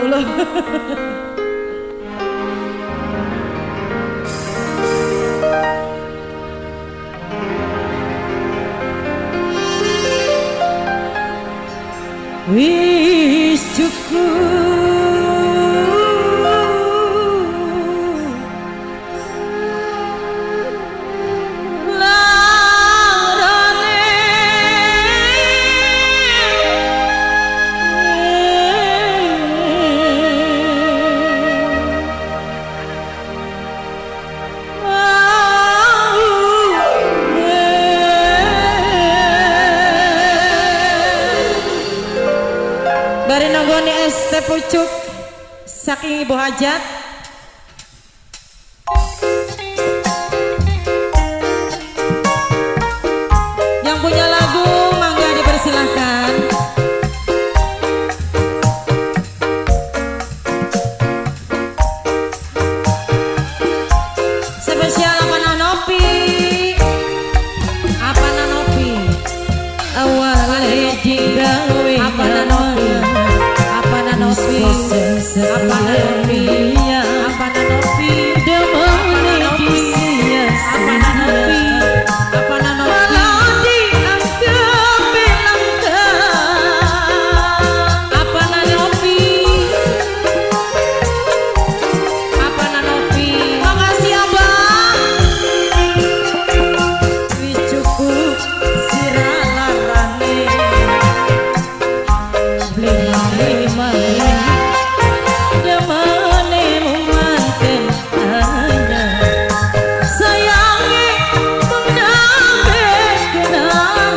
Allah. Wis cukup larane, bari nanggone es teh pucuk saking Ibu Hajat. Yang punya lagu mangga dipersilahkan. Spesial apa Nanopi? Apa Nanopi? Awalnya digawe apa Nanopi? Apa Nanopi? Apa Nanopi? Apa Nanopi? Apa Nanopi? Apa Nanopi? Malah dianggap langka. Apa Nanopi? Apa Nanopi? Makasih abang. Wis cukup sira larane, beli demene manten anyar, sayange menambe kenangan.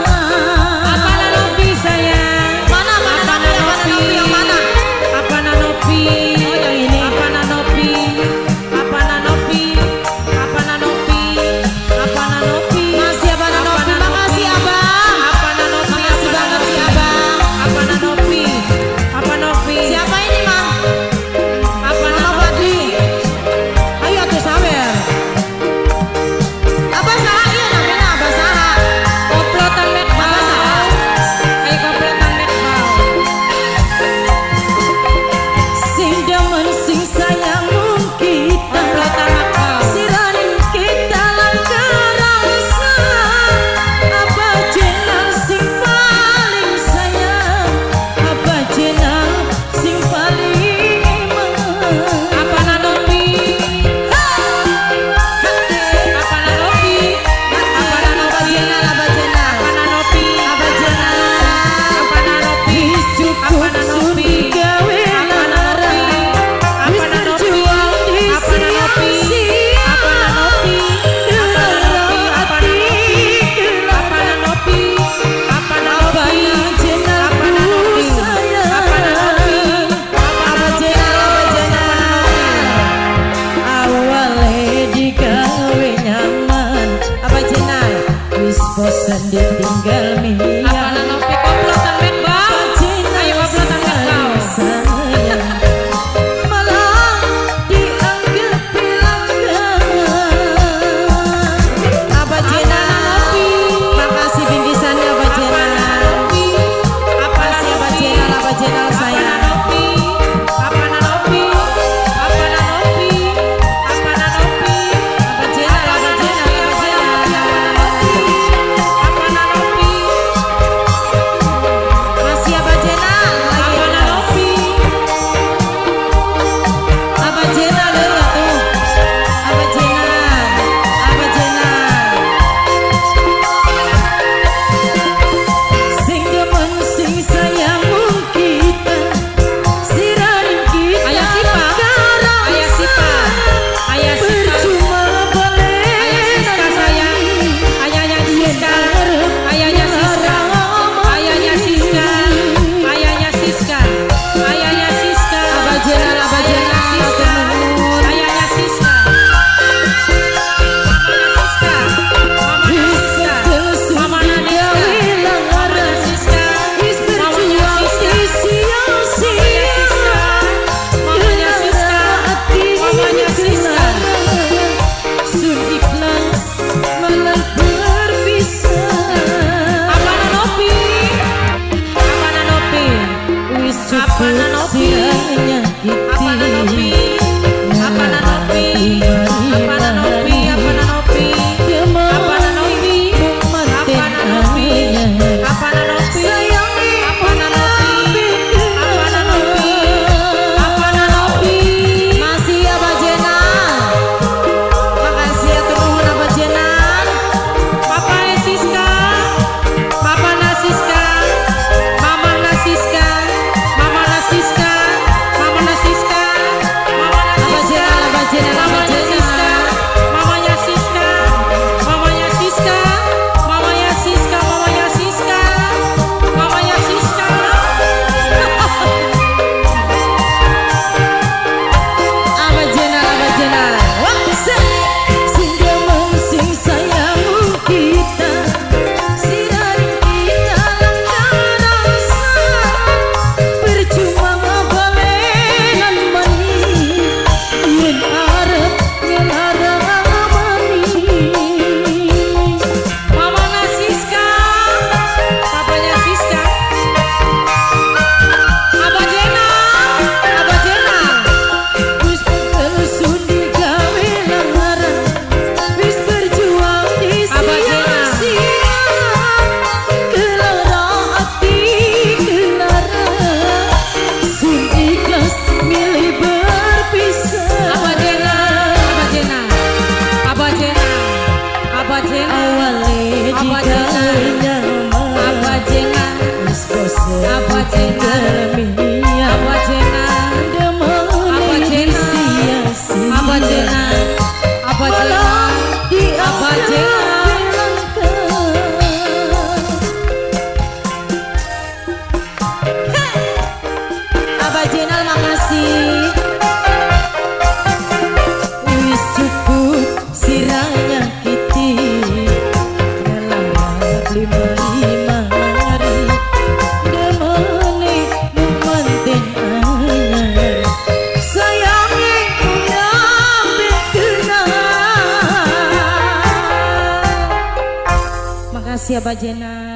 Apa Nanopi sayang? Mana mana apa Nanopi yang mana? Apa Nanopi? Oh yang ini. Apa Nanopi? Apa Nanopi? Apa Nanopi? Apa Nanopi? Masih apa Nanopi? Makasih abang. Apa Nanopi? Makasih banget sih abang. Apa Nanopi? Apa Nopi? Siapa ini mang? Apa Nanopi? Ayo tuh sawer. Apa saha iya namanya apa saha? Komplotan mek apa saha? Ayo komplotan mek mau. Sing demen sing sayang kita, komplotan mek mau. Siraning kita langka rasa. Apa jenang sing paling sayang? Apa jenang sing paling Apa Nanopi? Apa Nanopi? Apa Nanopi? Apa jenang? Apa Nanopi? Apa jenang? Apa Nanopi? Apa Nanopi? Apa Nanopi? Apa Nanopi? Apa Nanopi? Apa Nanopi? Apa Nanopi? Apa Nanopi? Apa Nanopi? Apa Nanopi? Apa Nanopi? Apa Nanopi? Apa jenang? Apa jenang? Awale digawe nyaman, apa jenang? Wis bosan ditinggal mia. Apa Nanopi komplotan mek bang? Ayo komplotan mek bang. Malah dianggap langka. Apa jenang? Makasih bingkisannya apa jenang? Apa sih apa jenang? Apa jenang sayang? Apa Nanopi? Apa Nanopi? Apa Nanopi? Apa jenang? Apa jenang? Apa jenang? Apa Nanopi? Masih apa jenang? Apa Nanopi? Apa jenang lho tuh? Apa jenang? Apa jenang? Sing demen sing sayang kita, siraning kita. Ayah Sipa, ayah Sipa, ayah Sipa. Percuma boleh. Ayah Siska sayang, ayahnya Siska, ayahnya Siska, ayahnya Siska, ayahnya Siska, ayahnya Siska. Apa jenang, apa jenang, Siska, ayahnya Siska, mamanya Siska, mamanya Siska, mamanya Siska, mamanya Siska, mamanya Siska, mamanya Siska, mamanya Siska. Sun ikhlas malah berpisah. Apa Nanopi? Apa Nanopi? Wis cukup. Apa Nanopi? Abah Jenal, makasih. Wis cukup sira nyakiti, ngelara beli mari-mari. Demene mung manten anyar, sayange mung nambe kenal. Makasih, Abah Jenal.